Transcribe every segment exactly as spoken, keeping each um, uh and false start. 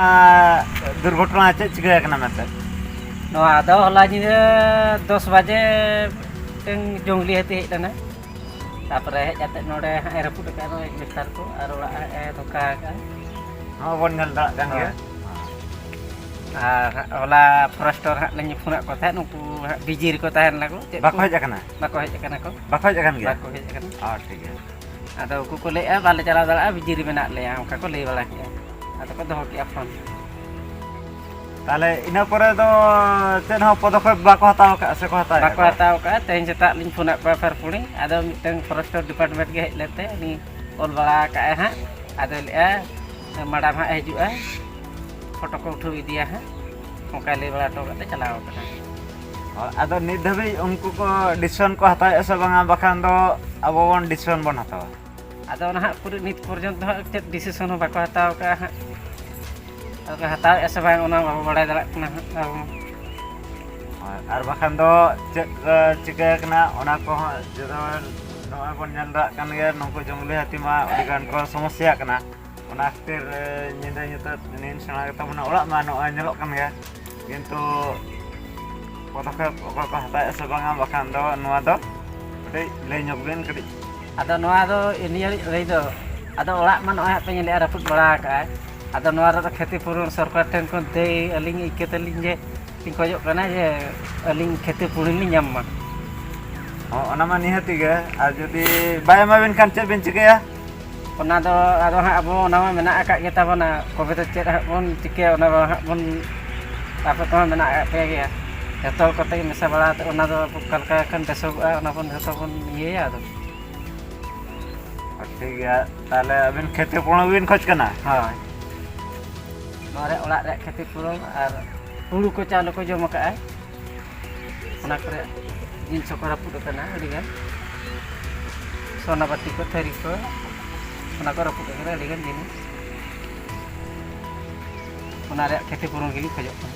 ᱟᱨ ᱫᱩᱨᱜᱷᱚᱴᱚᱱᱟ ᱪᱮᱫ ᱪᱤᱠᱟᱹ ᱟᱠᱟᱱᱟ ᱢᱮᱱᱛᱮ? ᱱᱚᱣᱟ ᱫᱚ ᱦᱚᱞᱟ ᱧᱤᱫᱟᱹ ᱫᱚᱥ ᱵᱟᱡᱮ ᱢᱤᱫᱴᱟᱝ ᱡᱚᱝᱜᱞᱤ ᱦᱟᱹᱛᱤ ᱦᱮᱡ ᱞᱮᱱᱟ᱾ ᱛᱟᱨᱯᱚᱨᱮ ᱦᱮᱡ ᱠᱟᱛᱮ ᱱᱚᱰᱮ ᱦᱟᱸᱜ ᱮ ᱨᱟᱹᱯᱩᱫ ᱟᱠᱟᱫ ᱱᱚᱣᱟ ᱮᱰᱵᱮᱥᱴᱟᱨ ᱠᱚ ᱟᱨ ᱚᱲᱟᱜ ᱦᱟᱸᱜ ᱮ ᱫᱷᱚᱠᱟ ᱟᱠᱟᱫᱼᱟ᱾ ᱦᱚᱸ, ᱵᱚᱱ ᱧᱮᱞ ᱫᱟᱲᱮᱭᱟᱜ ᱠᱟᱱ ᱜᱮᱭᱟ᱾ ᱦᱳᱭ᱾ ᱟᱨ ᱦᱚᱞᱟ ᱯᱷᱚᱨᱮᱥᱴᱚᱨ ᱦᱟᱸᱜ ᱞᱤᱧ ᱯᱷᱳᱱᱟᱫ ᱠᱚ ᱛᱟᱦᱮᱸᱫ, ᱩᱱᱠᱩ ᱦᱟᱸᱜ ᱵᱤᱡᱤ ᱨᱮᱠᱚ ᱛᱟᱦᱮᱱ ᱞᱟᱹᱜᱤᱫ᱾ ᱪᱮᱫ ᱵᱟᱠᱚ ᱠᱚ ᱦᱮᱡ ᱟᱠᱟᱱᱟ? ᱵᱟᱠᱚ ᱦᱮᱡ ᱟᱠᱟᱱᱟ ᱠᱚ᱾ ᱵᱟᱠᱚ ᱦᱮᱡ ᱟᱠᱟᱱ ᱜᱮᱭᱟ? ᱵᱟᱠᱚ ᱦᱮᱡ ᱟᱠᱟᱱᱟ᱾ ᱚ, ᱴᱷᱤᱠ ᱜᱮᱭᱟ᱾ ᱟᱫᱚ ᱩᱱᱠᱩ ᱠᱚ ᱞᱟᱹᱭᱮᱫᱼᱟ, "ᱵᱟᱞᱮ ᱪᱟᱞᱟᱣ ᱫᱟᱲᱮᱭᱟᱜᱼᱟ, ᱵᱤᱡᱤ ᱨᱮ ᱢᱮᱱᱟᱜ ᱞᱮᱭᱟ", ᱚᱱᱠᱟ ᱠᱚ ᱞᱟᱹᱭ ᱵᱟᱲᱟ ᱠᱮᱫᱼᱟ᱾ ᱟᱫᱚ ᱠᱚ ᱫᱚᱦᱚ ᱠᱮᱫᱼᱟ ᱯᱷᱳᱱ᱾ ᱛᱟᱦᱚᱞᱮ ᱤᱱᱟᱹ ᱯᱚᱨᱮ ᱫᱚ ᱪᱮᱫ ᱦᱚᱸ ᱯᱚᱫᱚᱠᱷᱮᱯ ᱵᱟᱠᱚ ᱦᱟᱛᱟᱣ ᱟᱠᱟᱫᱼᱟ ᱥᱮ ᱠᱚ ᱦᱟᱛᱟᱣᱮᱫᱼᱟ ᱵᱟᱠᱚ ᱠᱚ? ᱦᱟᱛᱟᱣ ᱟᱠᱟᱫᱼᱟ᱾ ᱛᱮᱦᱮᱧ ᱥᱮᱛᱟᱜ ᱞᱤᱧ ᱯᱷᱳᱱᱟᱫ ᱠᱚᱣᱟ ᱯᱷᱮᱨ ᱯᱩᱬᱤ, ᱟᱫᱚ ᱢᱤᱫᱴᱟᱝ ᱯᱷᱚᱨᱮᱥᱴᱚᱨ ᱰᱤᱯᱟᱨᱴᱢᱮᱱᱴ ᱜᱮ ᱦᱮᱡ ᱞᱮᱱᱛᱮ ᱩᱱᱤ ᱚᱞ ᱵᱟᱲᱟ ᱟᱠᱟᱫᱼᱟᱭ ᱦᱟᱸᱜ᱾ ᱟᱫᱚᱭ ᱞᱟᱹᱭᱮᱫᱼᱟ, "ᱢᱮᱰᱟᱢ ᱦᱟᱸᱜ ᱦᱤᱡᱩᱜᱼᱟ, ᱯᱷᱳᱴᱳ ᱠᱚ ᱩᱴᱷᱟᱹᱣ ᱤᱫᱤᱭᱟ ᱦᱟᱸᱜ", ᱚᱱᱠᱟᱭ ᱞᱟᱹᱭ ᱵᱟᱲᱟ ᱦᱚᱴᱚ ᱠᱟᱛᱮ ᱪᱟᱞᱟᱣ ᱟᱠᱟᱱᱟ᱾ ᱦᱳᱭ, ᱟᱫᱚ ᱱᱤᱛ ᱫᱷᱟᱹᱵᱤᱡ ᱩᱱᱠᱩ ᱠᱚ ᱰᱤᱥᱤᱥᱚᱱ ᱠᱚ ᱦᱟᱛᱟᱣᱮᱫᱼᱟ ᱥᱮ ᱵᱟᱝᱟ, ᱵᱟᱠᱷᱟᱱ ᱫᱚ ᱟᱵᱚ ᱵᱚᱱ ᱰᱤᱥᱤᱥᱚᱱ ᱵᱚᱱ ᱦᱟᱛᱟᱣᱟ? ᱟᱫᱚ ᱱᱟᱦᱟᱜ ᱯᱩᱨᱟᱹ ᱱᱤᱛ ᱯᱚᱨᱡᱚᱱᱛᱚ ᱦᱟᱸᱜ ᱪᱮᱫ ᱰᱤᱥᱤᱥᱚᱱ ᱦᱚᱸ ᱵᱟᱠᱚ ᱦᱟᱛᱟᱣ ᱠᱟᱜᱼᱟ ᱦᱟᱸᱜ᱾ ᱟᱫᱚ ᱠᱚ ᱦᱟᱛᱟᱣᱮᱫᱼᱟ ᱥᱮ ᱵᱟᱝ, ᱚᱱᱟ ᱵᱟᱵᱚ ᱵᱟᱲᱟᱭ ᱫᱟᱲᱮᱭᱟᱜ ᱠᱟᱱᱟ ᱦᱟᱸᱜ ᱟᱵᱚ᱾ ᱦᱳᱭ, ᱟᱨ ᱵᱟᱠᱷᱟᱱ ᱫᱚ ᱪᱮᱫ, ᱮ, ᱪᱤᱠᱟᱹ ᱟᱠᱟᱱᱟ, ᱚᱱᱟ ᱠᱚᱦᱚᱸ ᱡᱚᱛᱚ ᱱᱚᱜᱼᱚᱭ ᱵᱚᱱ ᱧᱮᱞ ᱫᱟᱲᱮᱭᱟᱜ ᱠᱟᱱ ᱜᱮᱭᱟ, ᱱᱩᱠᱩ ᱡᱚᱝᱜᱞᱤ ᱦᱟᱹᱛᱤ ᱢᱟ ᱟᱹᱰᱤ ᱜᱟᱱ ᱠᱚ ᱥᱚᱢᱚᱥᱥᱟᱜ ᱠᱟᱱᱟ᱾ ᱚᱱᱟ ᱠᱷᱟᱹᱛᱤᱨ, ᱮ, ᱧᱤᱫᱟᱹ ᱧᱩᱛᱟᱹᱛ ᱱᱤᱱ ᱥᱮᱬᱟ ᱜᱮᱛᱟ ᱵᱚᱱᱟ ᱚᱲᱟᱜ ᱢᱟ, ᱱᱚᱜᱼᱚᱭ ᱧᱮᱞᱚᱜ ᱠᱟᱱ ᱜᱮᱭᱟ᱾ ᱠᱤᱱᱛᱩ ᱯᱚᱫᱚᱠᱷᱮᱯ ᱚᱠᱚᱭ ᱠᱚ ᱦᱟᱛᱟᱣᱮᱫᱼᱟ ᱥᱮ ᱵᱟᱝᱟ, ᱵᱟᱠᱷᱟᱱ ᱫᱚ ᱱᱚᱣᱟ ᱫᱚ ᱠᱟᱹᱴᱤᱡ ᱞᱟᱹᱭ ᱧᱚᱜ ᱵᱤᱱ ᱠᱟᱹᱴᱤᱡ᱾ ᱟᱫᱚ ᱱᱚᱣᱟ ᱫᱚ ᱱᱤᱭᱟᱹ ᱞᱟᱹᱭ ᱫᱚ, ᱟᱫᱚ ᱚᱲᱟᱜ ᱢᱟ ᱱᱚᱜᱼᱚᱭ ᱦᱟᱸᱜ ᱯᱮ ᱧᱮᱞᱮᱫᱼᱟ, ᱨᱟᱹᱯᱩᱫ ᱵᱟᱲᱟ ᱟᱠᱟᱫᱼᱟᱭ᱾ ᱟᱫᱚ ᱱᱚᱣᱟ ᱨᱮᱫᱚ ᱠᱷᱮᱛᱤ ᱯᱩᱨᱚᱱ ᱥᱚᱨᱠᱟᱨ ᱴᱷᱮᱱ ᱠᱷᱚᱱ ᱫᱟᱹᱭ ᱟᱹᱞᱤᱧ ᱤᱠᱟᱹ ᱛᱟᱹᱞᱤᱧ ᱡᱮ ᱞᱤᱧ ᱠᱷᱚᱡᱚᱜ ᱠᱟᱱᱟ ᱡᱮ ᱟᱹᱞᱤᱧ ᱠᱷᱮᱛᱤ ᱯᱩᱨᱚᱱ ᱞᱤᱧ ᱧᱟᱢ ᱢᱟ᱾ ᱦᱚᱸ, ᱚᱱᱟ ᱢᱟ ᱱᱤᱦᱟᱹᱛᱤ ᱜᱮ᱾ ᱟᱨ ᱡᱩᱫᱤ ᱵᱟᱭ ᱮᱢᱟᱵᱤᱱ ᱠᱷᱟᱱ ᱪᱮᱫ ᱵᱤᱱ ᱪᱤᱠᱟᱹᱭᱟ? ᱚᱱᱟ ᱫᱚ ᱟᱫᱚ ᱦᱟᱸᱜ ᱟᱵᱚ ᱚᱱᱟ ᱢᱟ ᱢᱮᱱᱟᱜ ᱟᱠᱟᱫ ᱜᱮ ᱛᱟᱵᱚᱱᱟ, ᱠᱚᱵᱮ ᱫᱚ ᱪᱮᱫ ᱦᱟᱸᱜ ᱵᱚᱱ ᱪᱤᱠᱟᱹᱭᱟ, ᱚᱱᱟ ᱢᱟ ᱦᱟᱸᱜ ᱵᱚᱱ ᱟᱯᱮ ᱠᱚᱦᱚᱸ ᱢᱮᱱᱟᱜ ᱟᱠᱟᱫ ᱯᱮ ᱜᱮᱭᱟ᱾ ᱡᱚᱛᱚ ᱦᱚᱲ ᱠᱚᱛᱮ ᱜᱮ ᱢᱮᱥᱟ ᱵᱟᱲᱟ ᱠᱟᱛᱮ ᱚᱱᱟ ᱫᱚ ᱚᱠᱟ ᱞᱮᱠᱟ ᱠᱷᱟᱱ ᱵᱮᱥᱚᱜᱚᱜᱼᱟ, ᱚᱱᱟ ᱵᱚᱱ ᱡᱚᱛᱚ ᱵᱚᱱ ᱤᱭᱟᱹᱭᱟ ᱟᱫᱚ᱾ ᱴᱷᱤᱠ ᱜᱮᱭᱟ, ᱛᱟᱦᱚᱞᱮ ᱟᱹᱵᱤᱱ ᱠᱷᱮᱛᱤ ᱯᱩᱨᱚᱱ ᱵᱤᱱ ᱠᱷᱚᱡᱽ ᱠᱟᱱᱟ? ᱦᱳᱭ, ᱱᱚᱣᱟ ᱨᱮ ᱚᱲᱟᱜ ᱨᱮᱭᱟᱜ ᱠᱷᱮᱛᱤ ᱯᱩᱨᱚᱱ ᱟᱨ ᱦᱩᱲᱩ ᱠᱚ ᱪᱟᱣᱞᱮ ᱠᱚ ᱡᱚᱢ ᱟᱠᱟᱫᱼᱟᱭ, ᱚᱱᱟ ᱠᱚᱨᱮ ᱡᱤᱱᱤᱥ ᱠᱚ ᱨᱟᱹᱯᱩᱫ ᱟᱠᱟᱱᱟ ᱟᱹᱰᱤᱜᱟᱱ, ᱥᱚᱱᱟ ᱵᱟᱹᱴᱤ ᱠᱚ, ᱛᱷᱟᱹᱨᱤ ᱠᱚ, ᱚᱱᱟ ᱠᱚ ᱨᱟᱹᱯᱩᱫ ᱟᱠᱟᱱᱟ ᱟᱹᱰᱤᱜᱟᱱ ᱡᱤᱱᱤᱥ᱾ ᱚᱱᱟ ᱨᱮᱭᱟᱜ ᱠᱷᱮᱛᱤ ᱯᱩᱨᱚᱱ ᱜᱮᱞᱤᱧ ᱠᱷᱚᱡᱚᱜ ᱠᱟᱱᱟ᱾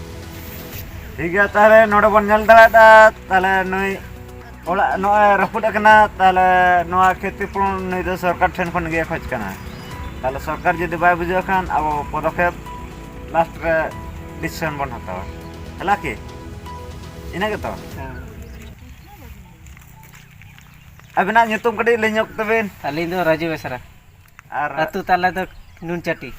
ᱴᱷᱤᱠ ᱜᱮᱭᱟ, ᱛᱟᱦᱚᱞᱮ ᱱᱚᱰᱮ ᱵᱚᱱ ᱧᱮᱞ ᱫᱟᱲᱮᱭᱟᱫᱟ, ᱛᱟᱦᱚᱞᱮ ᱱᱩᱭ ᱚᱲᱟᱜ ᱱᱚᱜᱼᱚᱭ ᱨᱟᱹᱯᱩᱫ ᱟᱠᱟᱱᱟ, ᱛᱟᱦᱚᱞᱮ ᱱᱚᱣᱟ ᱠᱷᱮᱛᱤ ᱯᱩᱨᱚᱱ ᱱᱩᱭ ᱫᱚ ᱥᱚᱨᱠᱟᱨ ᱴᱷᱮᱱ ᱠᱷᱚᱱ ᱜᱮ ᱠᱷᱚᱡᱽ ᱠᱟᱱᱟ᱾ ᱛᱟᱦᱚᱞᱮ ᱥᱚᱨᱠᱟᱨ ᱡᱩᱫᱤ ᱵᱟᱭ ᱵᱩᱡᱷᱟᱹᱣ ᱠᱷᱟᱱ ᱟᱵᱚ ᱯᱚᱫᱚᱠᱷᱮᱯ ᱞᱟᱥᱴ ᱨᱮ ᱰᱤᱥᱤᱥᱚᱱ ᱵᱚᱱ ᱦᱟᱛᱟᱣᱟ᱾ ᱦᱮᱞᱟ ᱠᱤ? ᱤᱱᱟᱹ ᱜᱮᱛᱚ? ᱟᱵᱤᱱᱟᱜ ᱧᱩᱛᱩᱢ ᱠᱟᱹᱴᱤᱡ ᱞᱟᱹᱭ ᱧᱚᱜ ᱛᱟᱵᱤᱱ᱾ ᱟᱹᱞᱤᱧ ᱫᱚ ᱨᱟᱡᱩ ᱵᱮᱥᱨᱟ᱾ ᱟᱨ ᱟᱹᱛᱩ ᱛᱟᱞᱮ ᱫᱚ ᱱᱩᱱᱪᱟᱹᱴᱤ᱾